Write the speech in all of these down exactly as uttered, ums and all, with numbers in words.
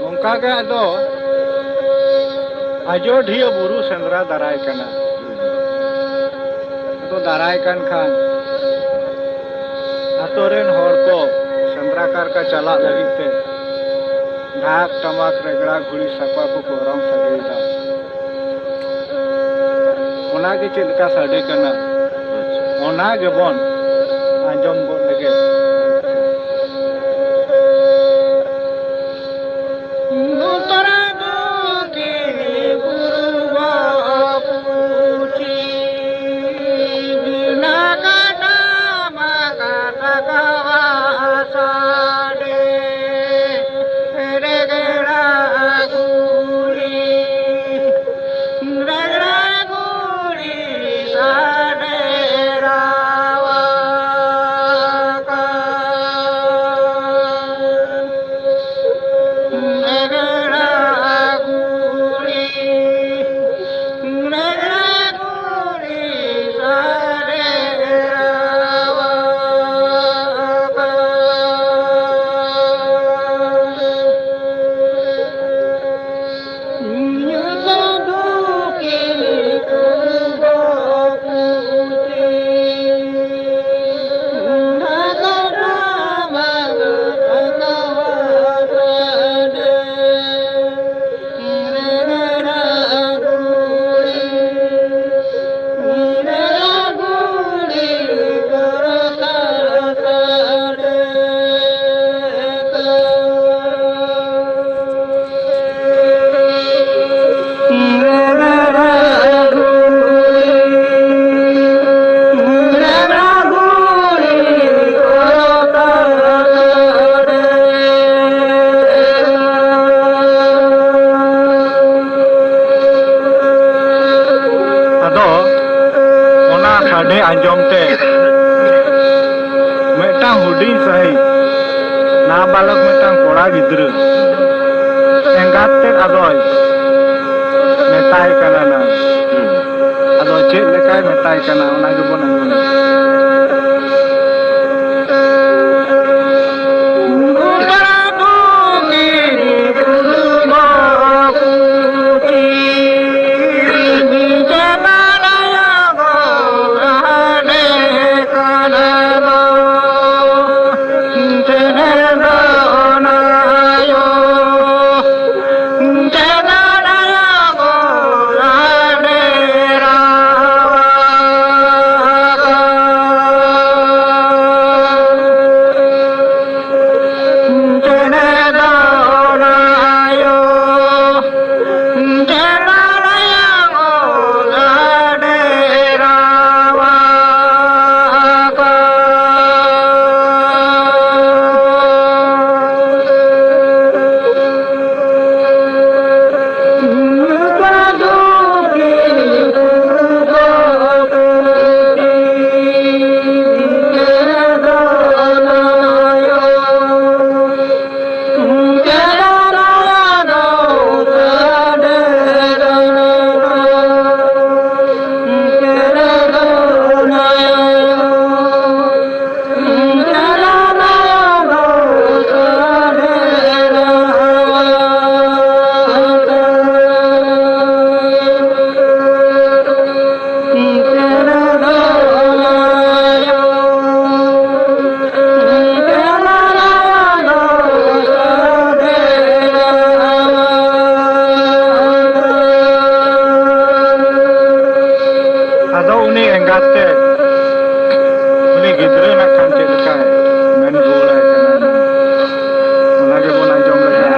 ᱚᱱᱠᱟ ᱜᱮ ᱟᱫᱚ ᱟᱡᱚᱰᱤᱭᱟᱹ ᱵᱩᱨᱩ ᱥᱮᱸᱫᱽᱨᱟ ᱫᱟᱨᱟᱭ ᱠᱟᱱᱟ᱾ ᱟᱫᱚ ᱫᱟᱨᱟᱭ ᱠᱟᱱ ᱠᱷᱟᱱ ᱟᱛᱳ ᱨᱮᱱ ᱦᱚᱲ ᱠᱚ ᱥᱮᱸᱫᱽᱨᱟ ᱠᱟᱨᱠᱟ ᱪᱟᱞᱟᱜ ᱞᱟᱹᱜᱤᱫ ᱛᱮ ᱰᱷᱟᱠ, ᱴᱟᱢᱟᱠ, ᱨᱮᱜᱽᱲᱟ, ᱜᱷᱩᱲᱤ, ᱥᱟᱯᱟ ᱠᱚᱠᱚ ᱚᱨᱚᱝ ᱥᱟᱰᱮᱭᱮᱫᱟ᱾ ᱚᱱᱟᱜᱮ ᱪᱮᱫ ᱞᱮᱠᱟ ᱥᱟᱰᱮ ᱠᱟᱱᱟ, ᱚᱱᱟ ᱜᱮᱵᱚᱱ ᱟᱸᱡᱚᱢ ᱜᱚᱫ ᱞᱮᱜᱮ᱾ ᱩᱛᱛᱚᱨᱟ ᱜᱩᱛᱤ ᱯᱩᱨᱵᱚ ᱯᱩᱪᱷᱤ, ᱵᱤᱱᱟ ᱠᱟᱴᱟ ᱢᱟ ᱠᱟᱴᱟ ᱜᱟᱣᱟ ᱥᱟᱰᱮ, ᱨᱮᱜᱽᱲᱟ ᱜᱷᱩᱲᱤ, ᱨᱮᱜᱽᱲᱟ ᱜᱷᱩᱲᱤ ᱥᱟᱰᱮ ᱨᱟᱣᱟ᱾ ᱥᱟᱰᱮ ᱟᱸᱡᱚᱢ ᱛᱮ ᱢᱤᱫᱴᱟᱝ ᱦᱩᱰᱤᱧ ᱥᱟᱺᱦᱤᱡ ᱱᱟᱵᱟᱞᱚᱠ ᱢᱤᱫᱴᱟᱝ ᱠᱚᱲᱟ ᱜᱤᱫᱽᱨᱟᱹ ᱮᱸᱜᱟᱛ ᱛᱮᱫ ᱟᱫᱚᱭ ᱢᱮᱛᱟᱭ ᱠᱟᱱᱟ ᱱᱟ᱾ ᱟᱫᱚ ᱪᱮᱫ ᱞᱮᱠᱟᱭ ᱢᱮᱛᱟᱭ ᱠᱟᱱᱟ, ᱚᱱᱟ ᱜᱮᱵᱚᱱ ᱟᱸᱡᱚᱢᱟ᱾ ᱟᱫᱚ ᱩᱱᱤ ᱮᱸᱜᱟᱛ ᱛᱮ ᱩᱱᱤ ᱜᱤᱫᱽᱨᱟᱹ ᱱᱟᱜ ᱠᱷᱟᱱ ᱪᱮᱫ ᱞᱮᱠᱟᱭ ᱢᱮᱱ ᱨᱩᱣᱟᱹᱲᱟᱭ ᱠᱟᱱᱟ, ᱚᱱᱟ ᱜᱮᱵᱚᱱ ᱟᱸᱡᱚᱢ ᱞᱮᱜᱮ᱾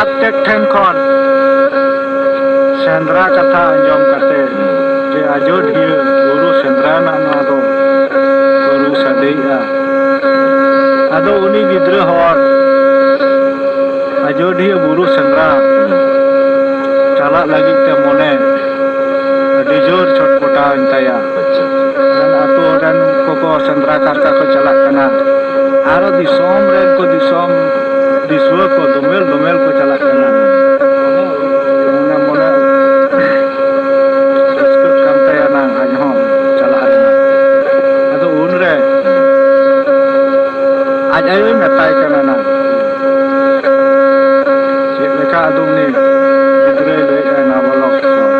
ᱯᱨᱚᱛᱮᱠ ᱴᱷᱮᱱ ᱠᱷᱚᱱ ᱥᱮᱸᱫᱽᱨᱟ ᱠᱟᱛᱷᱟ ᱟᱸᱡᱚᱢ ᱠᱟᱛᱮ ᱡᱮ ᱟᱡᱚᱫᱤᱭᱟᱹ ᱵᱩᱨᱩ ᱥᱮᱸᱫᱽᱨᱟ ᱨᱮᱱᱟᱜ ᱱᱚᱣᱟ ᱫᱚ ᱠᱚ ᱨᱩ ᱥᱟᱰᱮᱭᱮᱜᱼᱟ᱾ ᱟᱫᱚ ᱩᱱᱤ ᱜᱤᱫᱽᱨᱟᱹ ᱦᱚᱲ ᱟᱡᱚᱫᱤᱭᱟᱹ ᱵᱩᱨᱩ ᱥᱮᱸᱫᱽᱨᱟ ᱪᱟᱞᱟᱜ ᱞᱟᱹᱜᱤᱫ ᱛᱮ ᱢᱚᱱᱮ ᱟᱹᱰᱤ ᱡᱳᱨ ᱪᱷᱚᱴᱯᱚᱴᱟᱣᱮᱱ ᱛᱟᱭᱟ᱾ ᱟᱛᱳ ᱨᱮᱱ ᱠᱚᱠᱚ ᱥᱮᱸᱫᱽᱨᱟ ᱠᱟᱨᱠᱟ ᱠᱚ ᱪᱟᱞᱟᱜ ᱠᱟᱱᱟ, ᱟᱨᱚ ᱫᱤᱥᱚᱢ ᱨᱮᱱ ᱠᱚ ᱫᱤᱥᱚᱢ ᱫᱤᱥᱩᱣᱟᱹ ᱠᱚ ᱫᱚᱢᱮᱞ ᱫᱚᱢᱮᱞ ᱠᱚ ᱪᱟᱞᱟᱜ ᱠᱟᱱᱟ᱾ ᱢᱚᱱᱮ ᱢᱚᱱᱮ ᱨᱟᱹᱥᱠᱟᱹᱜ ᱠᱟᱱ ᱛᱟᱭᱟ ᱱᱟᱝ ᱟᱡ ᱦᱚᱸ ᱪᱟᱞᱟᱜ ᱨᱮᱱᱟᱜ᱾ ᱟᱫᱚ ᱩᱱᱨᱮ ᱟᱡ ᱟᱭᱳᱭ ᱢᱮᱛᱟᱭ ᱠᱟᱱᱟ ᱱᱟᱝ, ᱪᱮᱫ ᱞᱮᱠᱟ ᱟᱫᱚ ᱩᱱᱤ ᱜᱤᱫᱽᱨᱟᱹᱭ ᱞᱟᱹᱭᱮᱫᱼᱟ ᱱᱟᱵᱟᱞᱚᱠ ᱦᱚᱲ᱾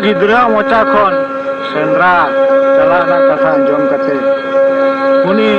ᱜᱤᱫᱽᱨᱟᱹ ᱢᱚᱪᱟ ᱠᱷᱚᱱ ᱥᱮᱸᱫᱽᱨᱟ ᱪᱟᱞᱟᱜ ᱨᱮᱱᱟᱜ ᱠᱟᱛᱷᱟ ᱟᱸᱡᱚᱢ ᱠᱟᱛᱮ ᱩᱱᱤ